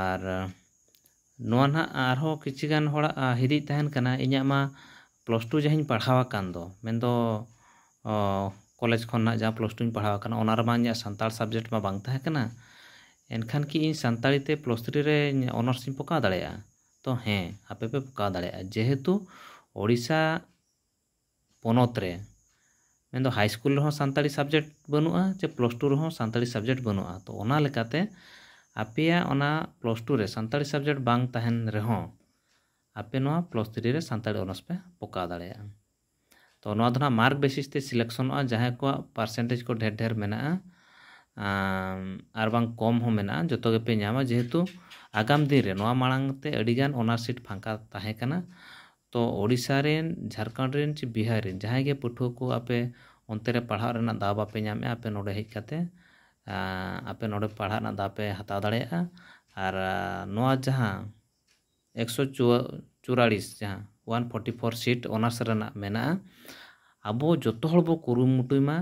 ᱟᱨ ᱱᱚᱣᱟ ᱱᱟᱦᱟᱜ ᱟᱨᱦᱚᱸ ᱠᱤᱪᱷᱤ ᱜᱟᱱ ᱦᱚᱲᱟᱜ ᱦᱤᱫᱤᱡ ᱛᱟᱦᱮᱱ ᱠᱟᱱᱟ, ᱤᱧᱟᱹᱜ ᱢᱟ ᱯᱞᱟᱥ ᱴᱩ ᱡᱟᱦᱟᱸᱧ ᱯᱟᱲᱦᱟᱣ ᱟᱠᱟᱱ ᱫᱚ, ᱢᱮᱱᱫᱚ ᱠᱚᱞᱮᱡᱽ ᱠᱷᱚᱱ ᱱᱟᱜ ᱡᱟᱦᱟᱸ ᱯᱞᱟᱥ ᱴᱩᱧ ᱯᱟᱲᱦᱟᱣ ᱟᱠᱟᱱᱟ ᱚᱱᱟ ᱨᱮᱢᱟ ᱤᱧᱟᱹᱜ ᱥᱟᱱᱛᱟᱲ ᱥᱟᱵᱡᱮᱠᱴ ᱢᱟ ᱵᱟᱝ ᱛᱟᱦᱮᱸ ᱠᱟᱱᱟ, ᱮᱱᱠᱷᱟᱱ ᱠᱤ ᱤᱧ ᱥᱟᱱᱛᱟᱲᱤ ᱛᱮ ᱯᱞᱟᱥ ᱛᱷᱨᱤ ᱨᱮ ᱚᱱᱟᱨᱥ ᱤᱧ ᱯᱚᱠᱟᱣ ᱫᱟᱲᱮᱭᱟᱜᱼᱟ? ᱛᱚ ᱦᱮᱸ, ᱟᱯᱮ ᱯᱮ ᱯᱚᱠᱟᱣ ᱫᱟᱲᱮᱭᱟᱜᱼᱟ, ᱡᱮᱦᱮᱛᱩ ᱳᱰᱤᱥᱟ ᱯᱚᱱᱚᱛ ᱨᱮ ᱢᱮᱱᱫᱚ ᱦᱟᱭ ᱥᱠᱩᱞ ᱨᱮᱦᱚᱸ ᱥᱟᱱᱛᱟᱲᱤ ᱥᱟᱵᱡᱮᱠᱴ ᱵᱟᱹᱱᱩᱜᱼᱟ ᱪᱮ ᱯᱞᱟᱥ ᱴᱩ ᱨᱮᱦᱚᱸ ᱥᱟᱱᱛᱟᱲᱤ ᱥᱟᱵᱡᱮᱠᱴ ᱵᱟᱹᱱᱩᱜᱼᱟ᱾ ᱛᱚ ᱚᱱᱟ ᱞᱮᱠᱟᱛᱮ ᱟᱯᱮᱭᱟᱜ ᱚᱱᱟ ᱯᱞᱟᱥ ᱴᱩ ᱨᱮ ᱥᱟᱱᱛᱟᱲᱤ ᱥᱟᱵᱡᱮᱠᱴ ᱵᱟᱝ ᱛᱟᱦᱮᱱ ᱨᱮᱦᱚᱸ ᱟᱯᱮ ᱱᱚᱣᱟ ᱯᱞᱟᱥ ᱛᱷᱨᱤ ᱨᱮ ᱥᱟᱱᱛᱟᱲᱤ ᱚᱱᱟᱨᱥ ᱯᱮ ᱯᱚᱠᱟᱣ ᱫᱟᱲᱮᱭᱟᱜᱼᱟ᱾ ᱛᱚ ᱱᱚᱣᱟ ᱫᱚ ᱱᱟᱦᱟᱜ ᱢᱟᱨᱠ ᱵᱮᱥᱤᱥ ᱛᱮ ᱥᱤᱞᱮᱠᱥᱚᱱᱚᱜᱼᱟ, ᱡᱟᱦᱟᱸᱭ ᱠᱚᱣᱟᱜ ᱯᱟᱨᱥᱮᱱᱴᱮᱡᱽ ᱠᱚ ᱰᱷᱮᱨ ᱰᱷᱮᱨ ᱢᱮᱱᱟᱜᱼᱟ ᱟᱨ ᱵᱟᱝ ᱠᱚᱢ ᱦᱚᱸ ᱢᱮᱱᱟᱜᱼᱟ, ᱡᱚᱛᱚ ᱜᱮᱯᱮ ᱧᱟᱢᱟ᱾ ᱡᱮᱦᱮᱛᱩ ᱟᱜᱟᱢ ᱫᱤᱱ ᱨᱮ ᱱᱚᱣᱟ ᱢᱟᱲᱟᱝ ᱛᱮ ᱟᱹᱰᱤᱜᱟᱱ ᱚᱱᱟᱨᱥ ᱥᱤᱴ ᱯᱷᱟᱸᱠᱟ ᱛᱟᱦᱮᱸ ᱠᱟᱱᱟ᱾ ᱛᱚ ᱳᱰᱤᱥᱟ ᱨᱮᱱ, ᱡᱷᱟᱲᱠᱷᱚᱸᱰ ᱨᱮᱱ ᱪᱮ ᱵᱤᱦᱟᱨ ᱨᱮᱱ ᱡᱟᱦᱟᱸᱭ ᱜᱮ ᱯᱟᱹᱴᱷᱩᱣᱟᱹ ᱠᱚ ᱟᱯᱮ ᱚᱱᱛᱮ ᱨᱮ ᱯᱟᱲᱦᱟᱜ ᱨᱮᱱᱟᱜ ᱫᱟᱣ ᱵᱟᱯᱮ ᱧᱟᱢᱮᱜᱼᱟ, ᱟᱯᱮ ᱱᱚᱰᱮ ᱦᱮᱡ ᱠᱟᱛᱮ ᱟᱯᱮ ᱱᱚᱰᱮ ᱯᱟᱲᱦᱟᱜ ᱨᱮᱱᱟᱜ ᱫᱟᱣ ᱯᱮ ᱦᱟᱛᱟᱣ ᱫᱟᱲᱮᱭᱟᱜᱼᱟ᱾ ᱟᱨ ᱱᱚᱣᱟ ᱡᱟᱦᱟᱸ ᱮᱠᱥᱚ ᱪᱩᱣᱟᱞᱤᱥ, ᱡᱟᱦᱟᱸ one forty four seat honors ᱨᱮᱱᱟᱜ ᱢᱮᱱᱟᱜᱼᱟ, ᱟᱵᱚ ᱡᱚᱛᱚ ᱦᱚᱲ ᱵᱚ ᱠᱩᱨᱩᱢᱩᱴᱩᱭ ᱢᱟ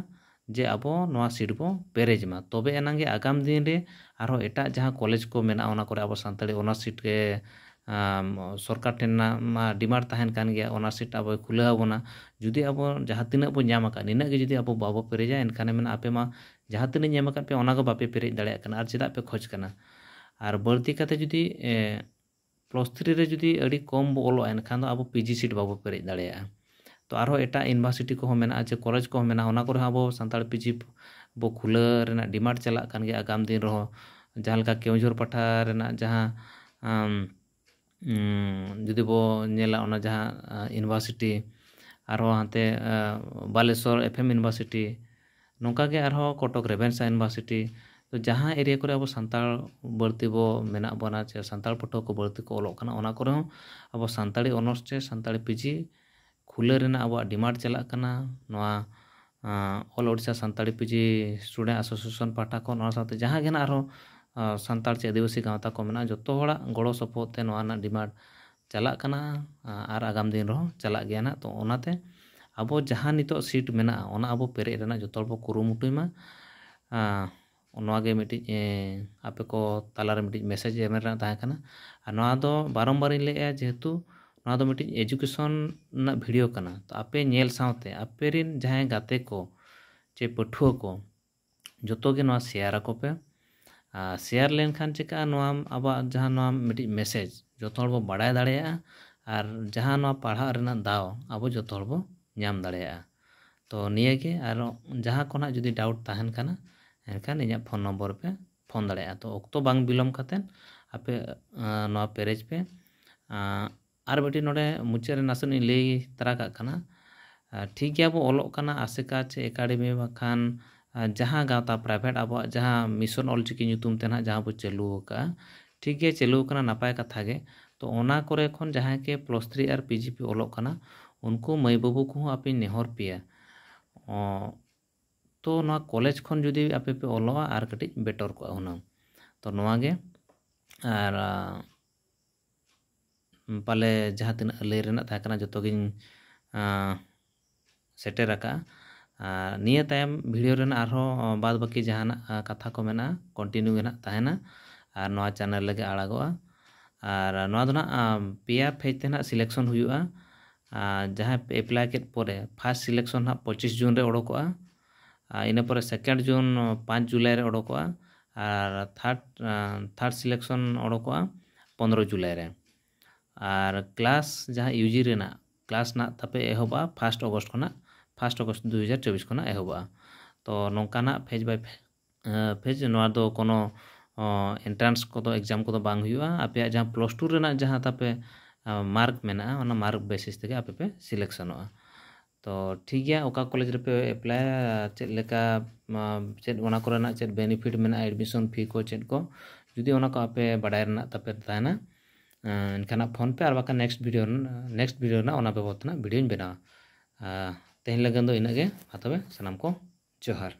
ᱡᱮ ᱟᱵᱚ ᱱᱚᱣᱟ seat ᱵᱚ ᱯᱮᱨᱮᱡᱽ ᱢᱟ᱾ ᱛᱚᱵᱮ ᱮᱱᱟᱝ ᱜᱮ ᱟᱜᱟᱢ ᱫᱤᱱ ᱨᱮ ᱟᱨᱦᱚᱸ ᱮᱴᱟᱜ ᱡᱟᱦᱟᱸ ᱠᱚᱞᱮᱡᱽ ᱠᱚ ᱢᱮᱱᱟᱜᱼᱟ, ᱚᱱᱟ ᱠᱚᱨᱮ ᱟᱵᱚ ᱥᱟᱱᱛᱟᱲᱤ honors seat ᱜᱮ, ᱟᱢ, ᱥᱚᱨᱠᱟᱨ ᱴᱷᱮᱱ ᱢᱟ demand ᱛᱟᱦᱮᱱ ᱠᱟᱱ ᱜᱮᱭᱟ, honors seat ᱟᱵᱚᱭ ᱠᱷᱩᱞᱟᱹᱣ ᱟᱵᱚᱱᱟ᱾ ᱡᱩᱫᱤ ᱟᱵᱚ ᱡᱟᱦᱟᱸ ᱛᱤᱱᱟᱹᱜ ᱵᱚ ᱧᱟᱢ ᱟᱠᱟᱫ, ᱱᱤᱱᱟᱹᱜ ᱜᱮ ᱡᱩᱫᱤ ᱟᱵᱚ ᱵᱟᱵᱚ ᱯᱮᱨᱮᱡᱟ, ᱮᱱᱠᱷᱟᱱᱮ ᱢᱮᱱᱟ, ᱟᱯᱮ ᱢᱟ ᱡᱟᱦᱟᱸ ᱛᱤᱱᱟᱹᱜ ᱧᱟᱢ ᱟᱠᱟᱫ ᱯᱮ, ᱚᱱᱟ ᱠᱚ ᱵᱟᱯᱮ ᱯᱮᱨᱮᱡ ᱫᱟᱲᱮᱭᱟᱜ ᱠᱟᱱᱟ᱾ ᱟᱨ ᱪᱮᱫᱟᱜ ᱯᱮ ᱠᱷᱚᱡᱽ ᱠᱟᱱᱟ? ᱟᱨ ᱵᱟᱹᱲᱛᱤ ᱠᱟᱛᱮ ᱡᱩᱫᱤ, ᱮ, plus three ᱨᱮ ᱡᱩᱫᱤ ᱟᱹᱰᱤ ᱠᱚᱢ ᱵᱚ ᱚᱞᱚᱜᱼᱟ, ᱮᱱᱠᱷᱟᱱ ᱫᱚ ᱟᱵᱚ PG seat ᱵᱟᱵᱚ ᱯᱮᱨᱮᱡ ᱫᱟᱲᱮᱭᱟᱜᱼᱟ᱾ ᱛᱚ ᱟᱨᱦᱚᱸ ᱮᱴᱟᱜ university ᱠᱚᱦᱚᱸ ᱢᱮᱱᱟᱜᱼᱟ, ᱪᱮ ᱠᱚᱞᱮᱡᱽ ᱠᱚᱦᱚᱸ ᱢᱮᱱᱟᱜᱼᱟ, ᱚᱱᱟ ᱠᱚᱨᱮ ᱦᱚᱸ ᱟᱵᱚ ᱥᱟᱱᱛᱟᱲ PG ᱵᱚ ᱠᱷᱩᱞᱟᱹᱣ ᱨᱮᱱᱟᱜ demand ᱪᱟᱞᱟᱜ ᱠᱟᱱ ᱜᱮᱭᱟ ᱟᱜᱟᱢ ᱫᱤᱱ ᱨᱮᱦᱚᱸ᱾ ᱡᱟᱦᱟᱸ ᱞᱮᱠᱟ ᱠᱮᱣᱚᱱᱡᱷᱚᱨ ᱯᱟᱴᱷᱟ ᱨᱮᱱᱟᱜ ᱡᱟᱦᱟᱸ, ᱟᱢ, ᱩᱢ, ᱡᱩᱫᱤ ᱵᱚ ᱧᱮᱞᱟ ᱚᱱᱟ ᱡᱟᱦᱟᱸ, ᱟ, university, ᱟᱨᱦᱚᱸ ᱦᱟᱱᱛᱮ, ᱟ, ᱵᱟᱞᱮᱥᱚᱨ FM university, ᱱᱚᱝᱠᱟ ᱜᱮ ᱟᱨᱦᱚᱸ ᱠᱚᱴᱚᱠ ᱨᱮᱵᱷᱮᱱᱥᱟ university᱾ ᱛᱚ ᱡᱟᱦᱟᱸ area ᱠᱚᱨᱮ ᱟᱵᱚ ᱥᱟᱱᱛᱟᱲ ᱵᱟᱹᱲᱛᱤ ᱵᱚ ᱢᱮᱱᱟᱜ ᱵᱚᱱᱟ, ᱪᱮ ᱥᱟᱱᱛᱟᱲ ᱯᱟᱹᱴᱷᱩᱣᱟᱹ ᱠᱚ ᱵᱟᱹᱲᱛᱤ ᱠᱚ ᱚᱞᱚᱜ ᱠᱟᱱᱟ, ᱚᱱᱟ ᱠᱚᱨᱮ ᱦᱚᱸ ᱟᱵᱚ ᱥᱟᱱᱛᱟᱲᱤ honors ᱪᱮ ᱥᱟᱱᱛᱟᱲᱤ PG ᱠᱷᱩᱞᱟᱹᱣ ᱨᱮᱱᱟᱜ ᱟᱵᱚᱣᱟᱜ demand ᱪᱟᱞᱟᱜ ᱠᱟᱱᱟ᱾ ᱱᱚᱣᱟ, ᱟᱸ, All Odisha Santali PG Student Association ᱯᱟᱦᱴᱟ ᱠᱷᱚᱱ, ᱚᱱᱟ ᱥᱟᱶᱛᱮ ᱡᱟᱦᱟᱸ ᱜᱮ ᱱᱟᱜ ᱟᱨᱦᱚᱸ, ᱟᱸ, ᱥᱟᱱᱛᱟᱲ ᱪᱮ ᱟᱹᱫᱤᱵᱟᱹᱥᱤ ᱜᱟᱶᱛᱟ ᱠᱚ ᱢᱮᱱᱟᱜᱼᱟ, ᱡᱚᱛᱚ ᱦᱚᱲᱟᱜ ᱜᱚᱲᱚ ᱥᱚᱯᱚᱦᱚᱫ ᱛᱮ ᱱᱚᱣᱟ ᱨᱮᱱᱟᱜ demand ᱪᱟᱞᱟᱜ ᱠᱟᱱᱟ, ᱟᱸ, ᱟᱨ ᱟᱜᱟᱢ ᱫᱤᱱ ᱨᱮᱦᱚᱸ ᱪᱟᱞᱟᱜ ᱜᱮᱭᱟ ᱱᱟᱜ᱾ ᱛᱚ ᱚᱱᱟᱛᱮ ᱟᱵᱚ ᱡᱟᱦᱟᱸ ᱱᱤᱛᱚᱜ seat ᱢᱮᱱᱟᱜᱼᱟ, ᱚᱱᱟ ᱟᱵᱚ ᱯᱮᱨᱮᱡ ᱨᱮᱱᱟᱜ ᱡᱚᱛᱚ ᱦᱚᱲ ᱵᱚ ᱠᱩᱨᱩᱢᱩᱴᱩᱭ ᱢᱟ᱾ ᱟᱸ, ᱱᱚᱣᱟ ᱜᱮ ᱢᱤᱫᱴᱤᱡ, ᱮᱸ, ᱟᱯᱮ ᱠᱚ ᱛᱟᱞᱟᱨᱮ ᱢᱤᱫᱴᱤᱡ message ᱮᱢ ᱨᱮᱱᱟᱜ ᱛᱟᱦᱮᱸ ᱠᱟᱱᱟ᱾ ᱟᱨ ᱱᱚᱣᱟ ᱫᱚ ᱵᱟᱨᱚᱢᱵᱟᱨᱤᱧ ᱞᱟᱹᱭᱮᱫᱼᱟ, ᱡᱮᱦᱮᱛᱩ ᱱᱚᱣᱟ ᱫᱚ ᱢᱤᱫᱴᱤᱡ education ᱨᱮᱱᱟᱜ video ᱠᱟᱱᱟ᱾ ᱛᱚ ᱟᱯᱮ ᱧᱮᱞ ᱥᱟᱶᱛᱮ ᱟᱯᱮ ᱨᱮᱱ ᱡᱟᱦᱟᱸᱭ ᱜᱟᱛᱮ ᱠᱚ ᱪᱮ ᱯᱟᱹᱴᱷᱩᱣᱟᱹ ᱠᱚ, ᱡᱚᱛᱚ ᱜᱮ ᱱᱚᱣᱟ share ᱟᱠᱚ ᱯᱮ᱾ ᱟᱨ share ᱞᱮᱱᱠᱷᱟᱱ ᱪᱤᱠᱟᱹᱜᱼᱟ, ᱱᱚᱣᱟ ᱟᱵᱚᱣᱟᱜ ᱡᱟᱦᱟᱸ ᱱᱚᱣᱟ ᱢᱤᱫᱴᱤᱡ message ᱡᱚᱛᱚ ᱦᱚᱲ ᱵᱚ ᱵᱟᱲᱟᱭ ᱫᱟᱲᱮᱭᱟᱜᱼᱟ, ᱟᱨ ᱡᱟᱦᱟᱸ ᱱᱚᱣᱟ ᱯᱟᱲᱦᱟᱜ ᱨᱮᱱᱟᱜ ᱫᱟᱣ ᱟᱵᱚ ᱡᱚᱛᱚ ᱦᱚᱲ ᱵᱚ ᱧᱟᱢ ᱫᱟᱲᱮᱭᱟᱜᱼᱟ᱾ ᱛᱚ ᱱᱤᱭᱟᱹ ᱜᱮ, ᱟᱨ ᱡᱟᱦᱟᱸ ᱠᱚ ᱱᱟᱜ ᱡᱩᱫᱤ doubt ᱛᱟᱦᱮᱱ ᱠᱟᱱᱟ, ᱮᱱᱠᱷᱟᱱ ᱤᱧᱟᱹᱜ phone number ᱯᱮ phone ᱫᱟᱲᱮᱭᱟᱜᱼᱟ᱾ ᱛᱚ ᱚᱠᱛᱚ ᱵᱟᱝ ᱵᱤᱞᱚᱢ ᱠᱟᱛᱮᱫ ᱟᱯᱮ, ᱟᱸ, ᱱᱚᱣᱟ ᱯᱮᱨᱮᱡᱽ ᱯᱮ᱾ ᱟᱸ, ᱟᱨ ᱢᱤᱫᱴᱤᱡ ᱱᱚᱰᱮ ᱢᱩᱪᱟᱹᱫ ᱨᱮ ᱱᱟᱥᱮ ᱤᱧ ᱞᱟᱹᱭ ᱛᱟᱨᱟ ᱠᱟᱜ ᱠᱟᱱᱟ᱾ ᱟᱸ, ᱴᱷᱤᱠ ᱜᱮᱭᱟ, ᱵᱚ ᱚᱞᱚᱜ ᱠᱟᱱᱟ ᱟᱥᱮᱠᱟ ᱪᱮ academy ᱵᱟᱠᱷᱟᱱ, ᱟᱸ, ᱡᱟᱦᱟᱸ ᱜᱟᱶᱛᱟ private ᱟᱵᱚᱣᱟᱜ ᱡᱟᱦᱟᱸ mission ᱚᱞᱪᱤᱠᱤ ᱧᱩᱛᱩᱢ ᱛᱮ ᱱᱟᱦᱟᱜ ᱡᱟᱦᱟᱸ ᱵᱚ ᱪᱟᱹᱞᱩ ᱟᱠᱟᱫᱼᱟ, ᱴᱷᱤᱠ ᱜᱮ ᱪᱟᱹᱞᱩ ᱟᱠᱟᱱᱟ, ᱱᱟᱯᱟᱭ ᱠᱟᱛᱷᱟ ᱜᱮ᱾ ᱛᱚ ᱚᱱᱟ ᱠᱚᱨᱮ ᱠᱷᱚᱱ ᱡᱟᱦᱟᱸᱭ ᱠᱮ plus three ᱟᱨ PG ᱯᱮ ᱚᱞᱚᱜ ᱠᱟᱱᱟ, ᱩᱱᱠᱩ ᱢᱟᱹᱭ ᱵᱟᱹᱵᱩ ᱠᱚᱦᱚᱸ ᱟᱯᱮᱧ ᱱᱮᱦᱚᱨ ᱯᱮᱭᱟ, ᱚᱸ, ᱛᱚ ᱱᱚᱣᱟ ᱠᱚᱞᱮᱡᱽ ᱠᱷᱚᱱ ᱡᱩᱫᱤ ᱟᱯᱮ ᱯᱮ ᱚᱞᱚᱜᱼᱟ, ᱟᱨ ᱠᱟᱹᱴᱤᱡ ᱵᱮᱴᱚᱨ ᱠᱚᱜᱼᱟ ᱦᱩᱱᱟᱹᱝ᱾ ᱛᱚ ᱱᱚᱣᱟ ᱜᱮ, ᱟᱨ ᱟᱸ, ᱯᱟᱞᱮ ᱡᱟᱦᱟᱸ ᱛᱤᱱᱟᱹᱜ ᱞᱟᱹᱭ ᱨᱮᱱᱟᱜ ᱛᱟᱦᱮᱸ ᱠᱟᱱᱟ, ᱡᱚᱛᱚ ᱜᱤᱧ ᱟᱸ, ᱥᱮᱴᱮᱨ ᱟᱠᱟᱫᱼᱟ᱾ ᱟᱨ ᱱᱤᱭᱟᱹ ᱛᱟᱭᱚᱢ ᱵᱷᱤᱰᱤᱭᱳ ᱨᱮᱱᱟᱜ ᱟᱨᱦᱚᱸ ᱵᱟᱫ ᱵᱟᱹᱠᱤ ᱡᱟᱦᱟᱱᱟᱜ ᱠᱟᱛᱷᱟ ᱠᱚ ᱢᱮᱱᱟᱜᱼᱟ, ᱠᱚᱱᱴᱤᱱᱤᱭᱩ ᱜᱮ ᱱᱟᱦᱟᱜ ᱛᱟᱦᱮᱱᱟ᱾ ᱟᱨ ᱱᱚᱣᱟ ᱪᱮᱱᱮᱞ ᱨᱮᱜᱮ ᱟᱲᱟᱜᱚᱜᱼᱟ᱾ ᱟᱨ ᱱᱚᱣᱟ ᱫᱚ ᱱᱟᱦᱟᱜ ᱯᱮᱭᱟ ᱯᱷᱮᱡᱽ ᱛᱮ ᱱᱟᱦᱟᱜ ᱥᱤᱞᱮᱠᱥᱚᱱ ᱦᱩᱭᱩᱜᱼᱟ᱾ ᱟᱨ ᱡᱟᱦᱟᱸᱭ ᱯᱮ ᱮᱯᱞᱟᱭ ᱠᱮᱫ ᱯᱚᱨᱮ, ᱯᱷᱟᱥᱴ ᱥᱤᱞᱮᱠᱥᱚᱱ ᱱᱟᱦᱟᱜ ᱯᱚᱸᱪᱤᱥ ᱡᱩᱱ ᱨᱮ ᱚᱰᱳᱠᱚᱜᱼᱟ᱾ ᱟᱨ ᱤᱱᱟᱹ ᱯᱚᱨᱮ ᱥᱮᱠᱮᱱᱰ ᱡᱩᱱ ᱯᱟᱸᱪ ᱡᱩᱞᱟᱭ ᱨᱮ ᱚᱰᱳᱠᱚᱜᱼᱟ᱾ ᱟᱨ ᱛᱷᱟᱨᱰ ᱛᱷᱟᱨᱰ ᱥᱤᱞᱮᱠᱥᱚᱱ ᱚᱰᱳᱠᱚᱜᱼᱟ ᱯᱚᱱᱨᱚ ᱡᱩᱞᱟᱭ ᱨᱮ᱾ ᱟᱨ ᱠᱞᱟᱥ ᱡᱟᱦᱟᱸ ᱤᱭᱩ ᱡᱤ ᱨᱮᱱᱟᱜ ᱠᱞᱟᱥ ᱱᱟᱜ ᱛᱟᱯᱮ ᱮᱦᱚᱵᱚᱜᱼᱟ ᱯᱷᱟᱥᱴ ᱚᱜᱚᱥᱴ ᱠᱷᱚᱱᱟᱜ᱾ ᱯᱷᱟᱥᱴ ᱚᱜᱚᱥᱴ ᱫᱩ ᱦᱟᱡᱟᱨ ᱪᱚᱵᱵᱤᱥ ᱠᱷᱚᱱᱟᱜ ᱮᱦᱚᱵᱚᱜᱼᱟ᱾ ᱛᱚ ᱱᱚᱝᱠᱟᱱᱟᱜ ᱯᱷᱮᱡᱽ ᱵᱟᱭ ᱯᱷᱮᱡᱽ, ᱱᱚᱣᱟ ᱫᱚ ᱠᱳᱱᱳ ᱮᱱᱴᱨᱟᱱᱥ ᱠᱚᱫᱚ, ᱮᱠᱡᱟᱢ ᱠᱚᱫᱚ ᱵᱟᱝ ᱦᱩᱭᱩᱜᱼᱟ᱾ ᱟᱯᱮᱭᱟᱜ ᱡᱟᱦᱟᱸ ᱯᱞᱟᱥ ᱴᱩ ᱨᱮᱱᱟᱜ ᱡᱟᱦᱟᱸ ᱛᱟᱯᱮ ᱢᱟᱨᱠ ᱢᱮᱱᱟᱜᱼᱟ, ᱚᱱᱟ ᱢᱟᱨᱠ ᱵᱮᱥᱤᱥ ᱛᱮᱜᱮ ᱟᱯᱮ ᱯᱮ ᱥᱤᱞᱮᱠᱥᱚᱱᱚᱜᱼᱟ᱾ ᱛᱚ ᱴᱷᱤᱠ ᱜᱮᱭᱟ, ᱚᱠᱟ ᱠᱚᱞᱮᱡᱽ ᱨᱮᱯᱮ ᱮᱯᱞᱟᱭᱟ, ᱪᱮᱫ ᱞᱮᱠᱟ, ᱪᱮᱫ ᱚᱱᱟ ᱠᱚᱨᱮᱱᱟᱜ ᱪᱮᱫ ᱵᱮᱱᱤᱯᱷᱤᱴ ᱢᱮᱱᱟᱜᱼᱟ, ᱮᱰᱢᱤᱥᱚᱱ ᱯᱷᱤ ᱠᱚ ᱪᱮᱫ ᱠᱚ, ᱡᱩᱫᱤ ᱚᱱᱟ ᱠᱚ ᱟᱯᱮ ᱵᱟᱰᱟᱭ ᱨᱮᱱᱟᱜ ᱛᱟᱯᱮ ᱛᱟᱦᱮᱱᱟ, ᱮᱱᱠᱷᱟᱱ ᱦᱟᱸᱜ ᱯᱷᱳᱱ ᱯᱮ, ᱟᱨ ᱵᱟᱠᱷᱟᱱ ᱱᱮᱠᱥᱴ ᱵᱷᱤᱰᱤᱭᱳ, ᱱᱮᱠᱥᱴ ᱵᱷᱤᱰᱤᱭᱳ ᱨᱮᱱᱟᱜ ᱚᱱᱟ ᱵᱟᱵᱚᱫ ᱛᱮᱱᱟᱜ ᱵᱷᱤᱰᱤᱭᱳᱧ ᱵᱮᱱᱟᱣᱟ᱾ ᱛᱮᱦᱮᱧ ᱞᱟᱹᱜᱤᱫ ᱫᱚ ᱤᱱᱟᱹᱜ ᱜᱮ᱾ ᱢᱟ ᱛᱚᱵᱮ ᱥᱟᱱᱟᱢ ᱠᱚ ᱡᱚᱦᱟᱨ᱾